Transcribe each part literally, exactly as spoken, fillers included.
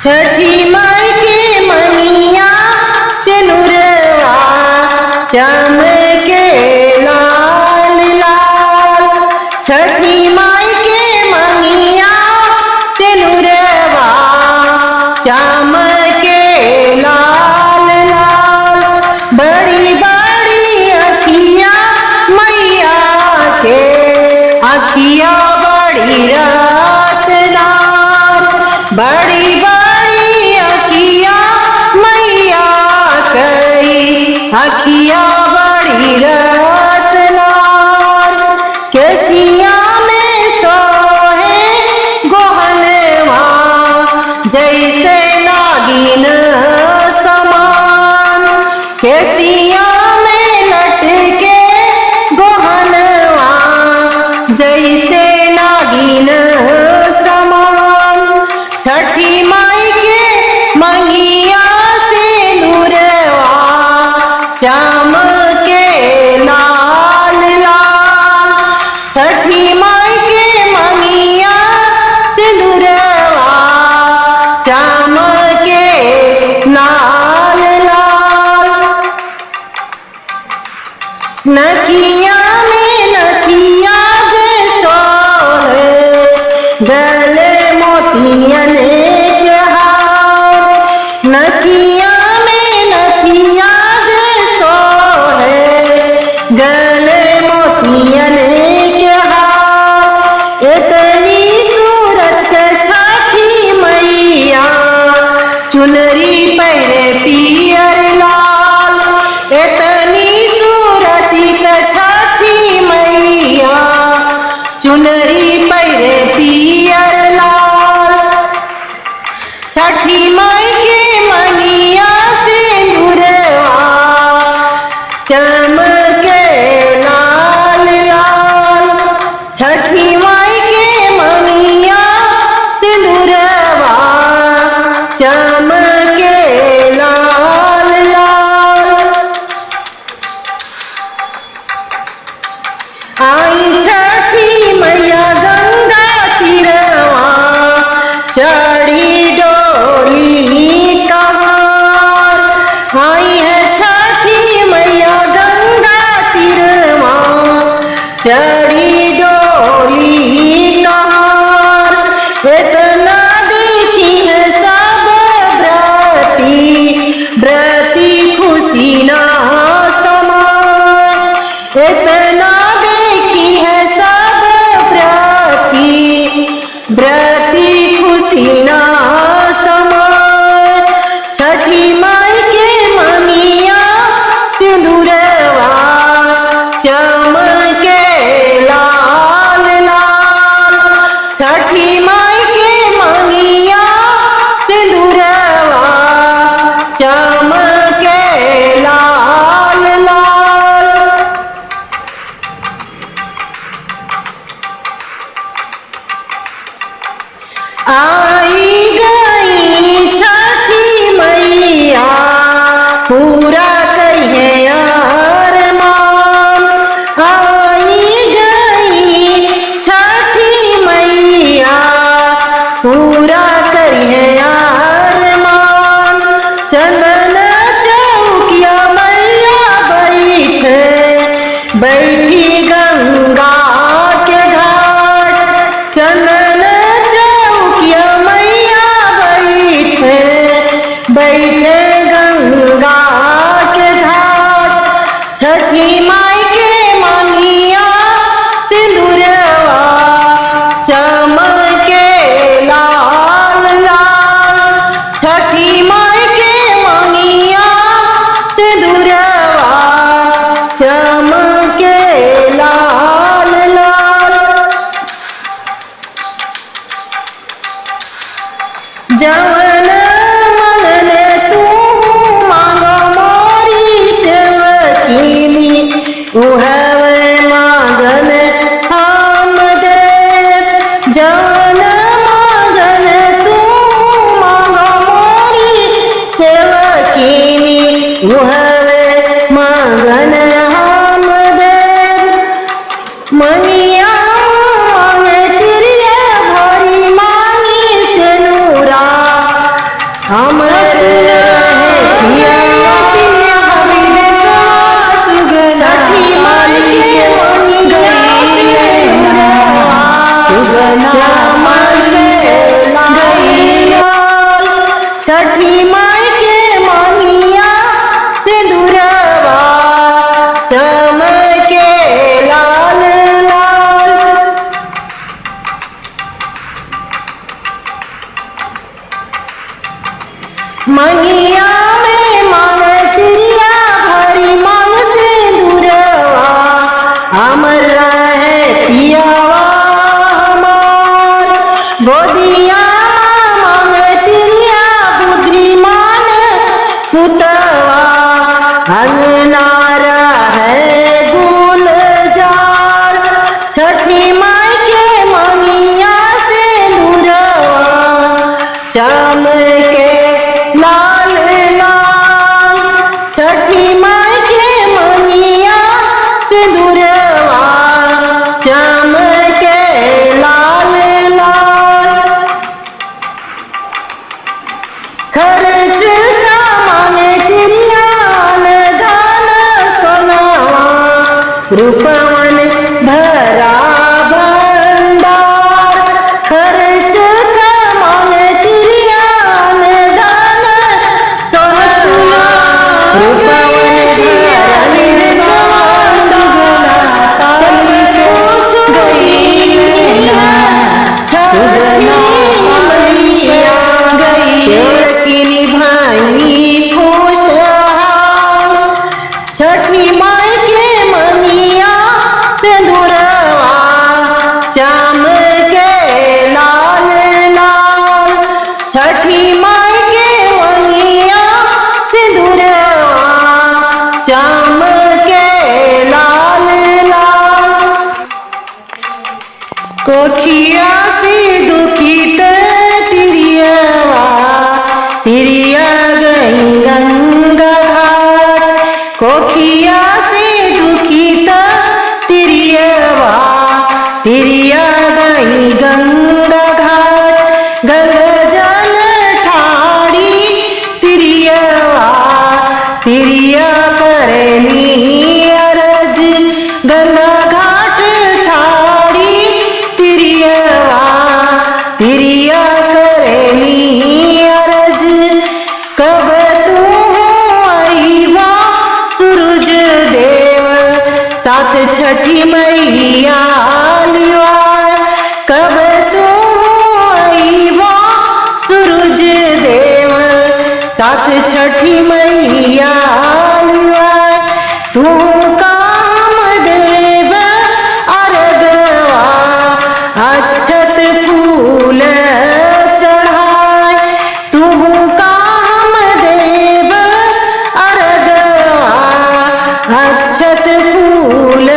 छठी माई के मंगिया सिनुरवा चमके लाल लाल। छठी माई के मंगिया सिनुरवा चमके लाल लाल। बड़ी बड़ी अखिया मैया के, अखिया बड़ी रत्नदार। बड़ी बड़ी अखिया मैया कई, अखिया बड़ी रत्नदार। केसिया में सोहे गोहनवा, जैसे नागिन समान। केसिया में लटके गोहनवा, जैसे नागिन समान। छठी माई के मंगिया सिनुरवा चमके लाल लाल। छठी माई के मंगिया सिनुरवा चमके लाल लाल। नकिया में नथिया जे सोहे, गले मोतियन के हार। नकिया में नथिया जे सोहे, गले मोतियन के हार। एतनी सूरत के छठी मैया, चुनरी पहिरे पियर लाल। एतनी सूरत के छठी मैया, चुनरी पहिरे पियर लाल। छठी माई के मंगिया सिंदूरवा चमके लाल लाल। छठी माई के मंगिया सिंदूरवा चमके लाल लाल। आई छठी मैया गंगा तीरवा, चढ़ी डोली कहार। आई है छठी मैया गंगा तीरवा, चढ़ी डोली कहार। एतना देखी है सब व्रती, व्रती खुशी ना समाए। एतना देखी है सब व्रती, व्रती खुशी ना समाए। छठी माई के मंगिया सिंदूरवा चमके लाल लाल। छठी माई के मंगिया सिंदूरवा चमके लाल लाल। आई गई छठी मैया, पूरा करिहे अरमान। आई गई छठी मैया, पूरा करिहे अरमान। चंदन चौकिया मैया बैठे, बैठी गंगा के घाट। चंदन चौकिया मैया बैठे, बैठे गंगा के घाट। छठी माई के मंगिया सिंदूरवा चमके लाल लाल। छठी माई के मंगिया सिंदूरवा चमके लाल लाल। जवन मंगन तू मांगो मोरी सेवकिनी, उहवे मांगन हम देब। जवन मांगन तू मांगो मोरी सेवकिनी, उहवे मांगन हम देब। मंगिया मांगे तिरिया भरी मांगी सेनुरा, हमर पिया, छठी माई के मंगिया से दुरवा, सुगना चमके लाल। छठी माई के मंगिया से दुरवा, चमके लाल लाल। मंगिया में मांग तिरिया भरी मांग सिंदूरवा, अमर रहे पियावा हमार। गोदिया मांग तिरिया बुद्धिमान पुतवा, अंगना रहे गुलजार। छठी माई के मंगिया सिंदूरवा, चमके लाल लाल। छठी माई के मंगिया सिंदूरवा, चमके लाल लाल। खर्च का मांगे तिरिया, अन्न धन सोनवा, रूपवन भरा भंडार। खर्च का मांगे तिरिया, अन्न धन सोनवा, रूपवन भरा भंडार। सब कुछ गई ना, सुगना मैया गई। सेवकी निभाई खुशहाल। छठी माई के मंगिया सिंदूरवा, चमके लाल लाल। छठी माई के मंगिया सिंदूरवा, चमके लाल लाल। कोखिया से दुखित तिरियवा, तिरिया गई गंगा घाट। कोखिया से दुखित तिरियवा, तिरिया गई गंगा घाट। गंगा जल ठाड़ी तिरियवा, तिरिया करनी अरज। गंगा घाट ठाड़ी तिरियवा, तिरिया करनी अरज। कब तू अइबा सूरज देव, साथ छठी मैया लिवा। कब तू अइबा सूरज देव, साथ छठी मैया लिवा। तू काम देब अरगवा, अक्षत फूल चढ़ाए। तू काम देब अरगवा, अक्षत फूल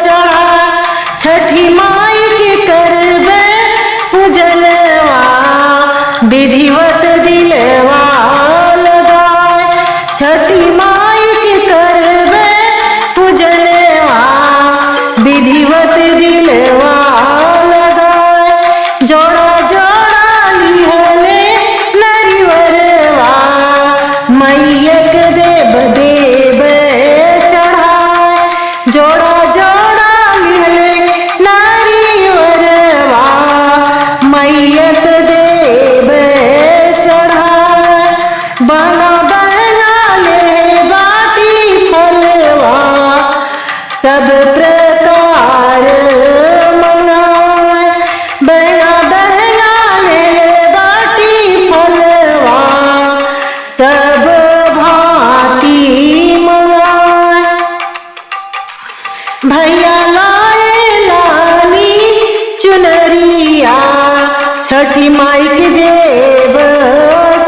चढ़ाए। छठी माई के करबे पूजनवा, विधिवत दिलवा लगाए। छठी माई के करबे पूजनवा, विधिवत दिलवा लगाए। जोड़ा जोड़ा लिहले नरिवरवा, मैया के देब देब चढ़ाए। जोड़ा जोड़ा लिहले नारियरवा, मैया के देब चढ़ाए। बना बना ले बाटी फलवा, सब प्रकार मनाए। बना बना ले बाटी फलवा, सब भांति मनाए। भैया लाए लाली चुनरिया, छठी माई के देब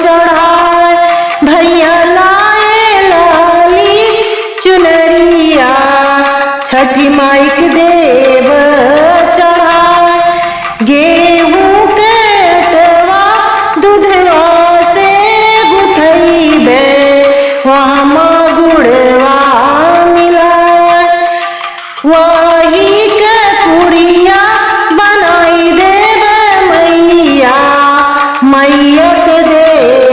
चढ़ाए। भैया लाए लाली चुनरिया, छठी माई के देब चढ़ाए। गेहूं के अटवा दूधवा से गुथइबे, वहमा गुड़वा मिलाए। वही के पुड़िया बनाई देबे मैया, मैया के देब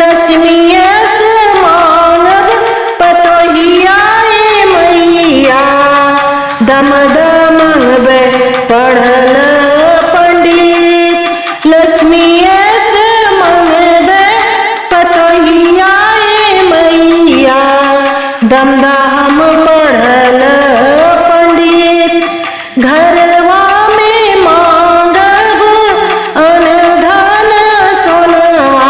लक्ष्मी अस मांगब पतोहिया ए मैया, दमदा मंगबे पढ़ल पंडित। लक्ष्मी अस मंगबे पतोहिया ए मैया, दमदा हम पढ़ल पंडित। घरवा में मांगब अन धन सोनवा,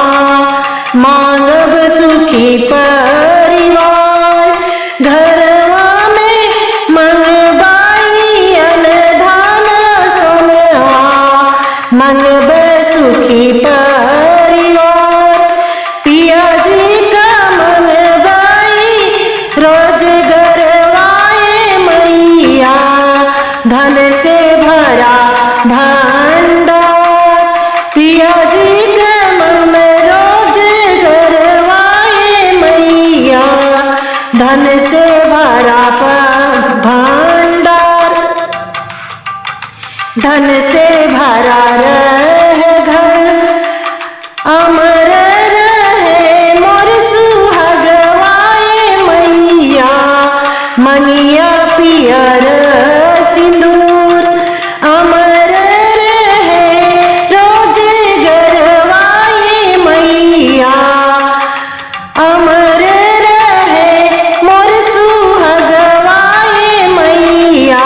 मांगब सुखी परिवार। घरवा में मंगबाई अन धन सोनवा, मंगब सुखी परिवार। पिया जी का मंगबाई रोजगरवा ए मैया, धन से भरा भंडार। पिया जी का मंगब रोजगरवा ए मैया, धन से भरा प-, भंडार। धन से भरा रहे घर, अमर रहे मोर सुहागवा ए मैया, मंगिया पियर सिंदूर। अमर रहे रोजगरवा ए मैया, अमर रहे मोर सुहागवा ए मैया,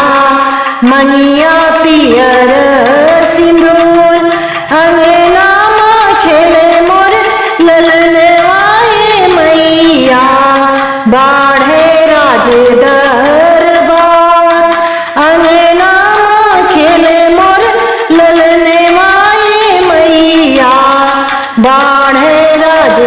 मंगिया पियर सिंदूर। अंगना मा खेले मोर ललनवा ए मैया, बाढ़े राज दरबार। अंगना मा खेले मोर ललनवा ए मैया, बाढ़े राज